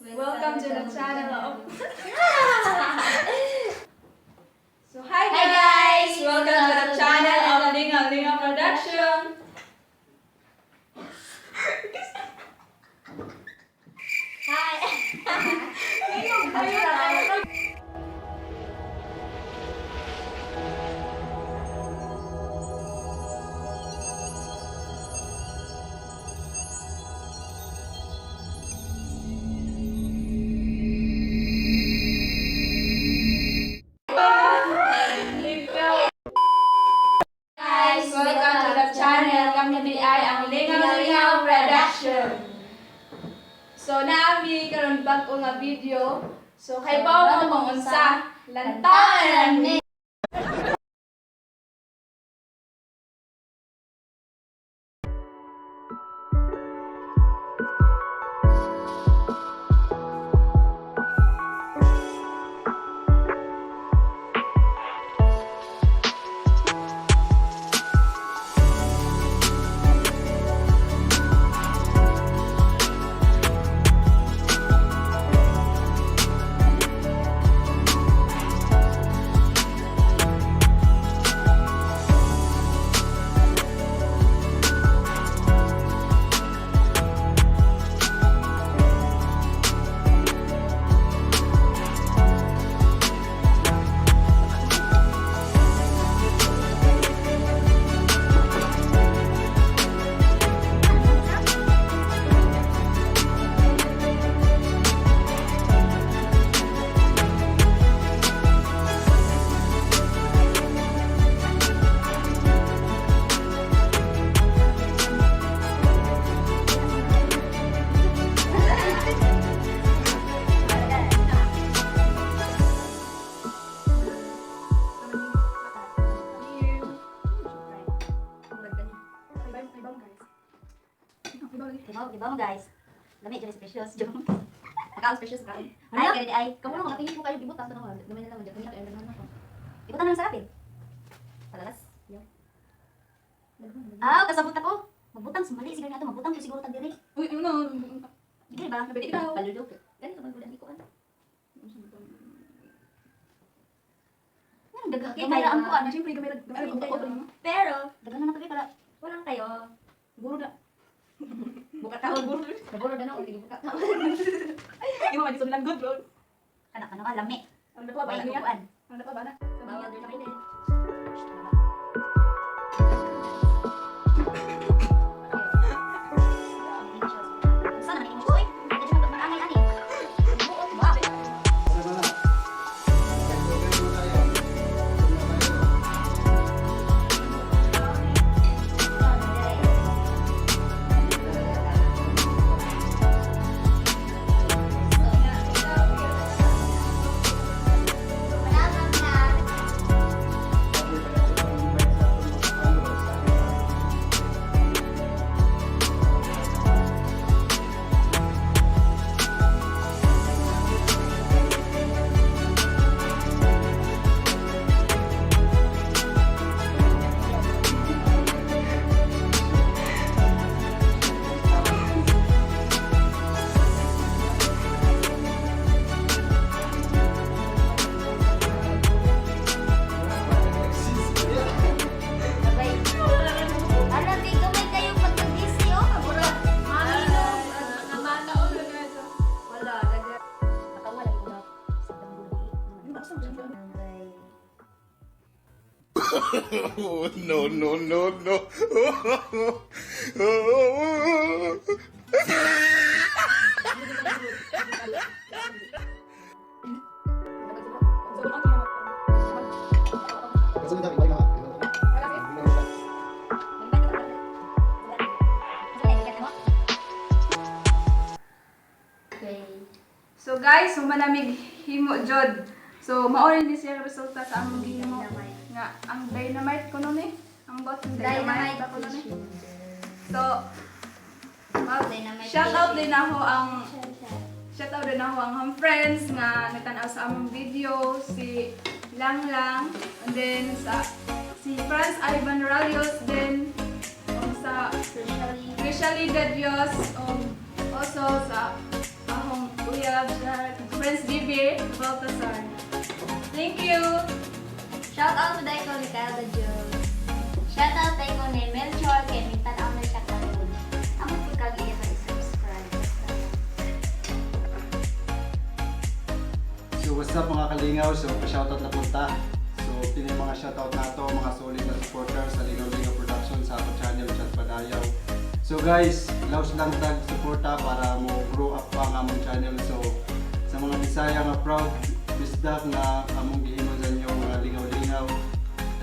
Welcome to the channel of. So hi Hi, guys! guys! Welcome to the channel of Lingaw Lingaw Production. Hi! Ikaw. Guys, welcome to the channel. Kami di ay ang Lingaw Lingaw Production. So naami karon bag-o nga video. So kay bawo mo kung unsa lantawan ni. Diba mo guys? Lami dyan si Precious, Jom. Akaw precious ka. Ay, kaya di ay. Kamu lang makatingin ko kayo ibutang tanong gamay na lang dyan kanya kaya naman ako. Ibutan na lang sa rapid. Palalas. Yo. Ah, kasabot ako. Magbutang sumali siguro nato, magbutang ko siguro tag diri. Uy, ano? Diri ba? Nabili ikaw. Palulok. Ganito man gud ang ikuan. Nganong daga Okay, gamay ra ang kuan. Siyempre, gamay ra. Gamay ra. Pero Daga na natabi para walang kayo. Guro na. Buka taon guro. Naburo na ako buka taon. Di mo madison good bro. anak ano ka lami. Ang dapat ba May niya? kuan. Ang dapat ba na? Bawal na kayo. Sana man imo oy. Dili man maangay ani. Buot ba? Sabay. Ala, di gamay kayo pagka-busy, oh. Kabura. Mga bata oh, ganito. Wala daga. Makawa lagi ko na sa dambuhi. Oh, no, no, no, no. Okay. So guys, humanamig himo jod. So mao rin ni siya resulta sa among gihimo nga ang dynamite kuno ni. Ang bot ng dynamite Dynamite kuno ni. fish. So mag Dynamite shout out fish. din ako ang shout out din ako ang among friends nga nagtan-aw sa among video si Lang Lang and then sa si Franz Ivan Ralios then um, sa Socially. Especially the Dios also sa akong uyab. Love, Prince Bibi Baltasar. Thank you! Shout out to Daiko ni Kyle the Joe. Shout out Daiko ni Melchor kay migtan-aw na siya karon. Amo pud kag iya ka i-subscribe. So what's up mga kalingaw? So pa-shoutout na punta. So pini mga shoutout nato mga solid na supporter sa Lingaw Lingaw Production sa ato channel Chat Padayaw. So guys, laos lang tag suporta para mo grow up pa ang among channel. So sa mga Bisaya nga proud bisdak na among gihimo sa inyo mga lingaw-lingaw.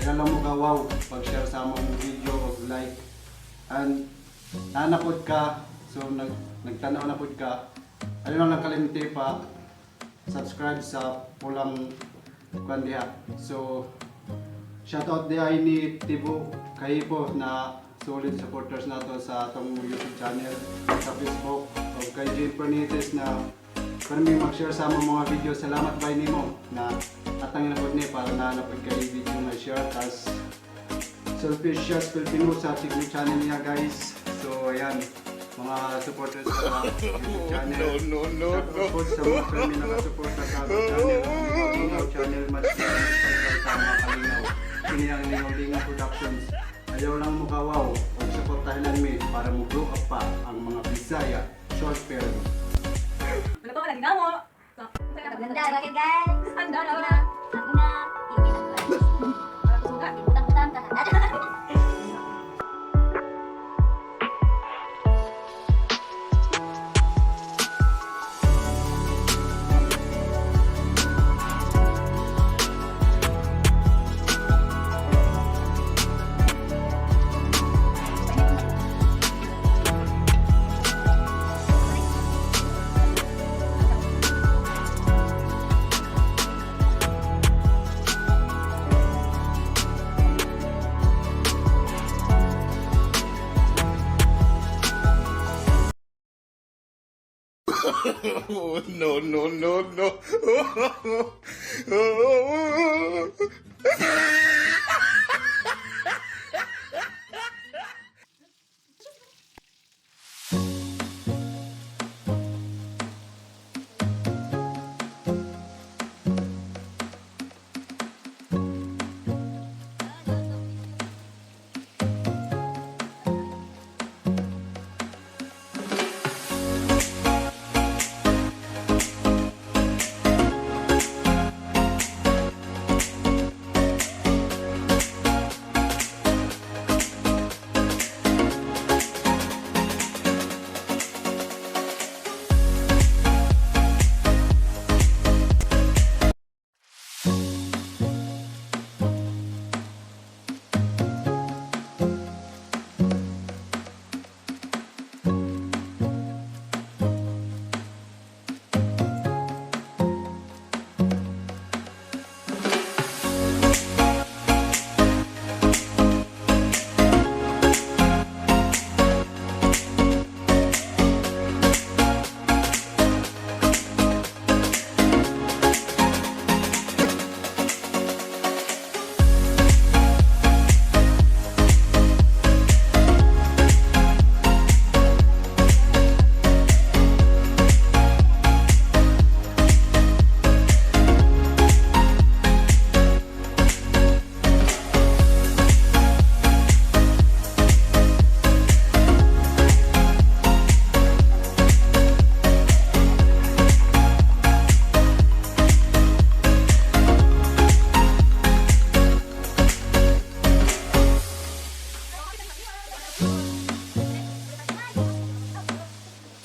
Kaya lang mo ka wow pag-share sa among video o like. And nanapod ka, so nagtanaw na pod ka. Ano lang kalimti pa subscribe sa pulang kwan diha. So shoutout diha ay ni Tibo Kahipo na solid supporters nato sa atong YouTube channel, sa Facebook, o kay Jane Pernites na permi mag-share sa among mga video. Salamat bay nimo na atang inabot ni para naanapod kay video na share tas Selfish Shots Filipino sa YouTube channel niya guys. So ayan, mga supporters sa YouTube channel. No, no, no, Shout out no. po sa mga permi nakasuporta sa atong channel. Lingaw Channel, mas sa mga kalingaw. Kini ang Lingaw Lingaw Productions. Ayaw lang mukawaw o suportahan lang mi para mo grow up pa ang mga Bisaya short film. Wala pa ka lagi na mo. Ganda bakit guys? Handa na. Ako na. Suka. Butang-butang ka. No, no, no, no.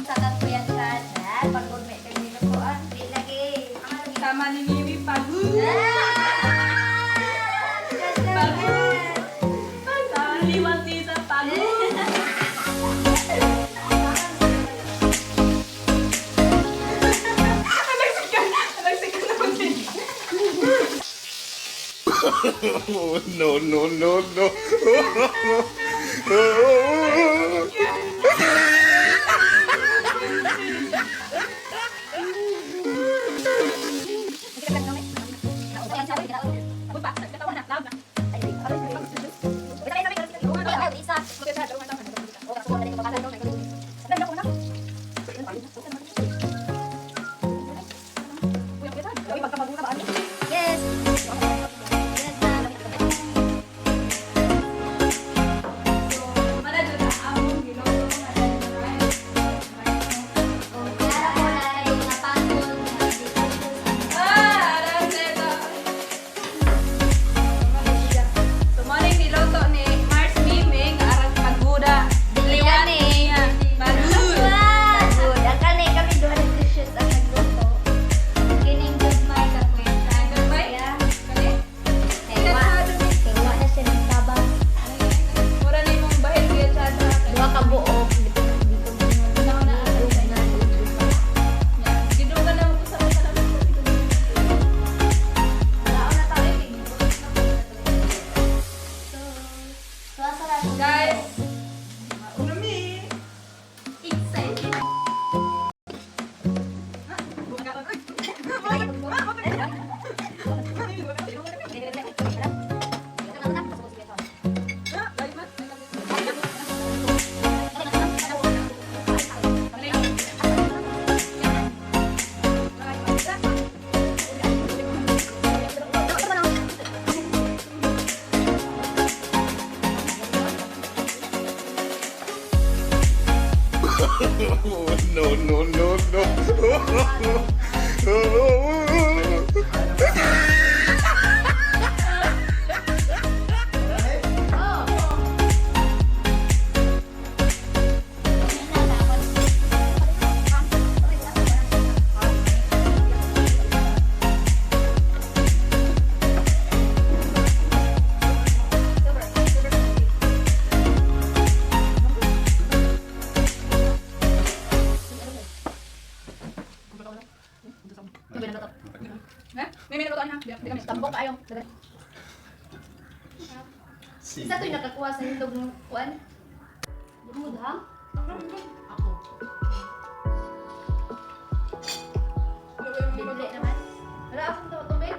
Sakang ko yan ka. Pagod may kanina ko ah. Di lagi. Tama ni Mimi, pagod! Pagod! Liwat sa pagod! Nagsikan naman din. No, no, no, no. Tubig na to. Ha? May nalutuan ha? Di kami. Tambok kayo. Sige. Isa to'y nakakuha sa hindog ng kuan. Lumod ha? Ako. Bibili naman. Wala akong tubig.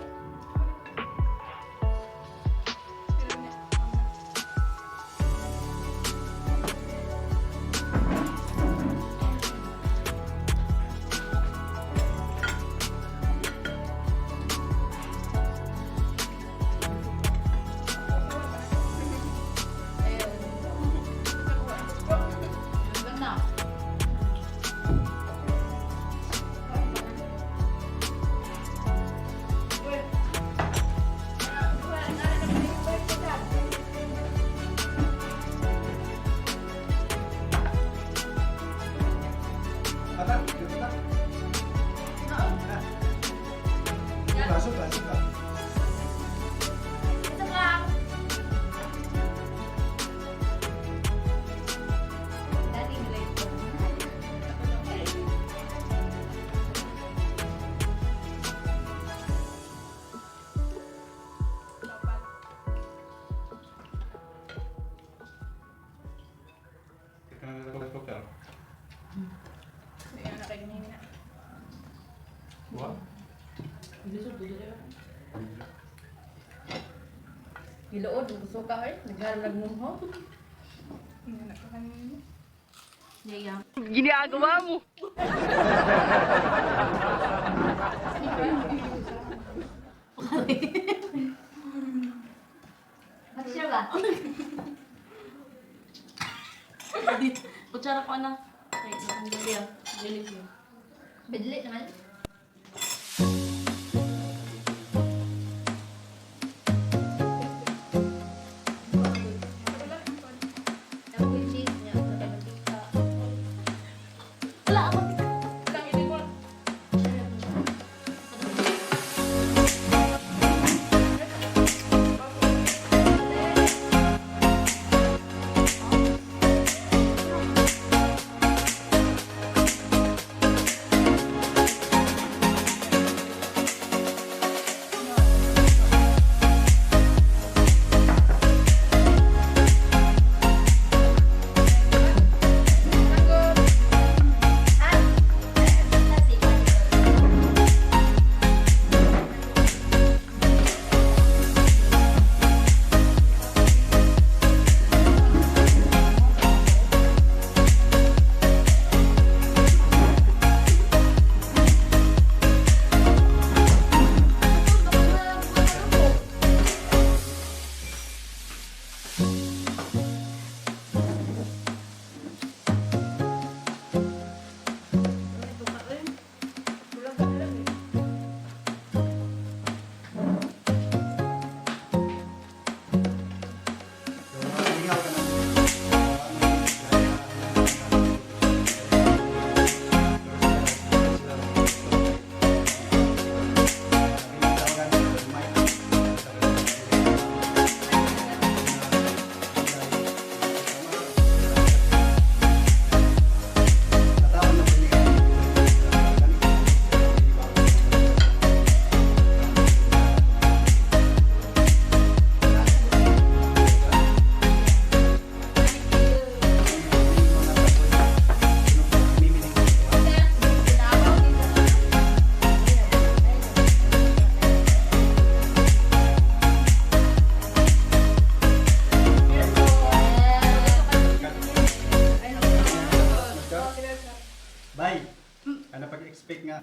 Ganda. Ata, dito ta. Ah. Suka, suka, suka. Ito ka. Dati nila ito. Giluod, gusto ka eh. Nagharam nagmumho. Yeah. Ginagawa mo. Mati siya ba? Kutsara ko na. Ay, nakanggali ah. Dili ko. Bidli naman. Ako yung cheese niya. Nakamantika. Wala ako. Ah! Kasi, So, lingaw ka na. Bye. Ano pag-expect nga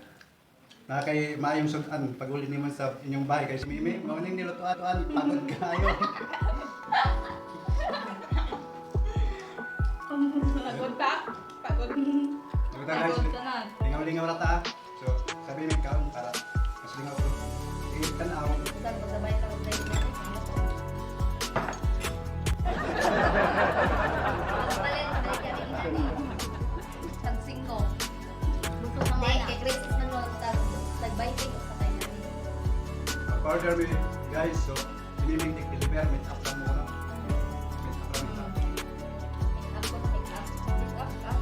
na kay maayong sudan pag uli nimo sa inyong bahay kay si Mimi, mao ning nilutuan pagod kaayo. Pagod pa? Pagod. Pagod ta guys. Lingaw-lingaw ra ta. Ah. So sabi mi kaon para mas lingaw ko. Sige, tan-aw. Magsabay ka mag-play. Pagpalit, balik kami inani. Tag 5. Busog na Hindi, nga. kay Grace is nanonood tag-biting sa tayo namin. Order mi guys. So si Mimi deliver meet up lang mo no. Meet up lang meet up. Make up ko na make up. Up, up, up,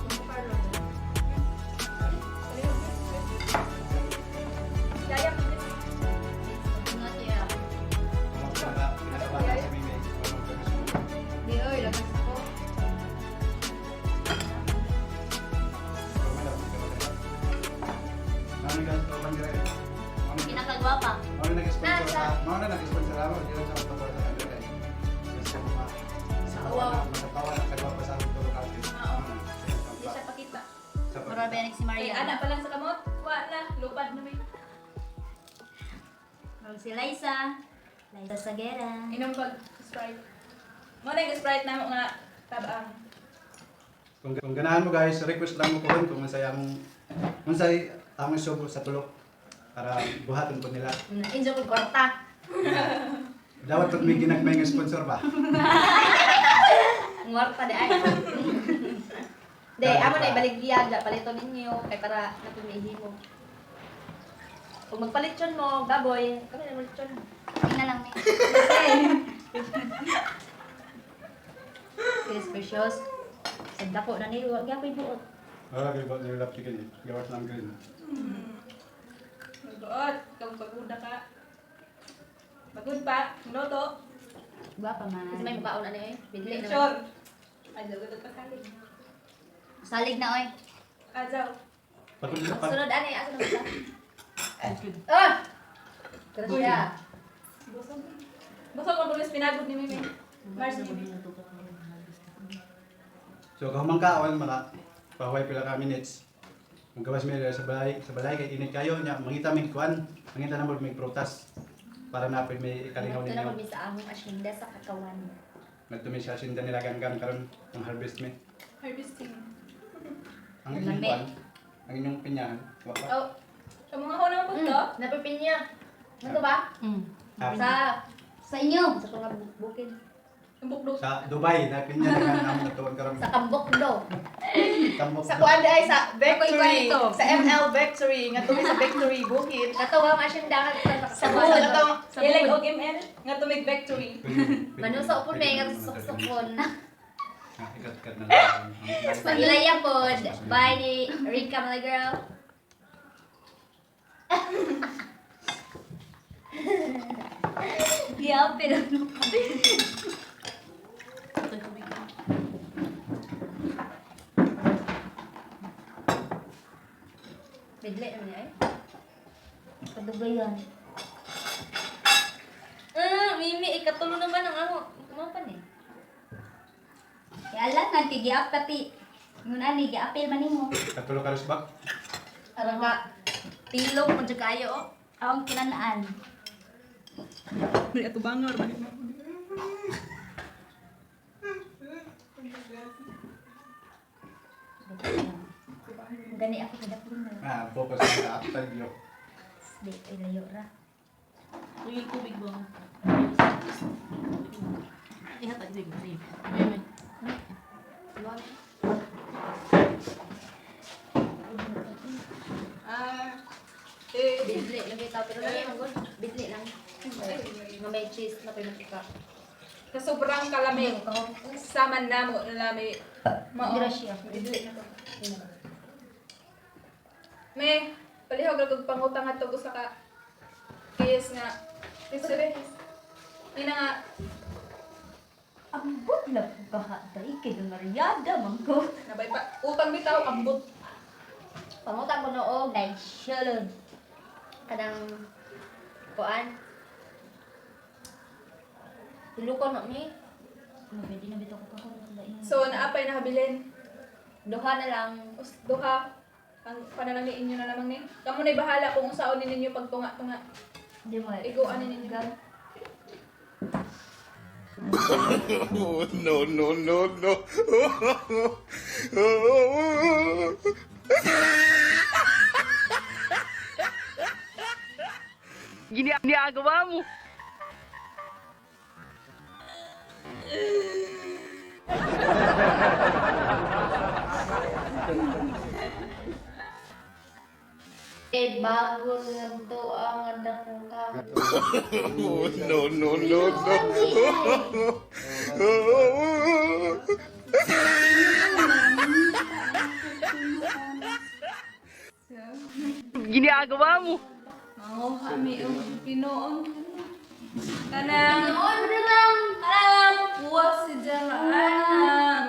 nila. Pinakagwapa. Mao na nag-sponsor sa, mao na nag-sponsor ako, di lang sa pagpapala sa camera eh. Kasi mga sa Wow. Matawa na kagwapa sa akong tulog ate. Oo. Mm. Di siya pakita. Sa Mura ba si Kay Maria? ana pa lang sa kamot. Wa na, lupad na may. Murag si Liza. Liza Sagera. Inom pag Sprite. Mo na yung Sprite na mo nga tabang. Kung ganahan mo guys, request lang mo kuhon kung unsay among unsay among subo sa tulok para buhaton po nila. Injo ko kwarta. Dawat pag may ginagmay nga sponsor ba? Ang kwarta di ay. De, amo na ibaligya, da palito ninyo kay para napumihimo. Kung magpalit yun mo, baboy, kami na malit yun. Tingnan lang ni. Yes, precious. Sa dako na niyo, wag gyapon buot. Wala kay ba nilap chicken eh. Gawat lang green. Maguot, ikaw paguda ka. Pagod pa, loto. Gwapa man. Kasi may mukaon ano eh. Bidli naman. Sure. Ajaw gud pasalig. Salig na oy. Ajaw. Pagod na pag Sunod ani, asa naman ta? Ah! Gracia. Busog. Busog ang pulis pinagod ni Mimi. Mars Mimi. So kahumang kaon mga pahuway pila ka minutes. Magawas mi sa balay kay init kayo nya mangita mig kuan, mangita na mo mig prutas para napid may ikalingaw Ito na ninyo. kami sa among asyenda sa kakawan. Nagtumi siya sinda nila ganggang karon ang harvest mi. Harvesting. Ang inyong Lami. kuan, ang inyong pinyahan. Wa pa. Oh. Sa mga ko naman po to. Napipinya. Ano ba? Mm. Ah, Sa Sa inyo. sa mga bukid. Ang bukdok. Sa Dubai na pinya nga namo natuon karon. Sa Kambokdo. Tambok. Sa kuan ay sa Victory. Ito. Sa ML Victory. Nga tumi sa Victory Bukid. Katawa ang asyenda nga sa Sa katong Sa Ilag og ML nga tumig victory. Manusa upon may nga suksukon. Ah, ikat-kat na lang. Ilaya pod. Bye ni Rika mga girl. Yeah, pero no. Bidli naman niya eh. Kadugayan. Ah, Mimi, ikatulo naman ang amo. Kumapan eh. Yala nga tigiap pati. Ngun ani giapil man nimo. Katulo ka bak. Arang ka. Tilog mo dyan kayo oh. Awang kinanaan. May atubangar ba? Gani ako kadapin na. Ah, focus sa aptal yo. Di ay layo ra. Tubig, tubig ba? Ihatag din. Sige. May, may. Ah. Eh. Bidli lang kita pero lagi man gud. Bidli lang. Nga may cheese na kayo makita. Sa sobrang kalami. Sama namo lami. Mao. Gracia. Bidli na to. Me, palihog ra kog pangutang ato usa ka case nga. Kasi Ay na nga Ambot na po ka dai kay Mariada man ko. nabay pa utang bitaw ambot. Pangutang ko noog. Dai shalom. Kanang kuan. Tulukon na mi. Ano pwede na bitaw ko pa ko lain. So naapay na habilin. Duha na lang. Us duha ang panalangin inyo na lamang ni. Kamo na'y bahala kung unsaon ni ninyo pagtunga-tunga. Di mo. Iguan ni ninyo. Oh, no, no, no, no. Ginagawa mo. Eh, bago ngadto ang anak ka. Oh, no, no, no, no. Ginagawa mo. Manguha mi og pinuon. Kanang Noon lang. kanang puwas si Jamaan.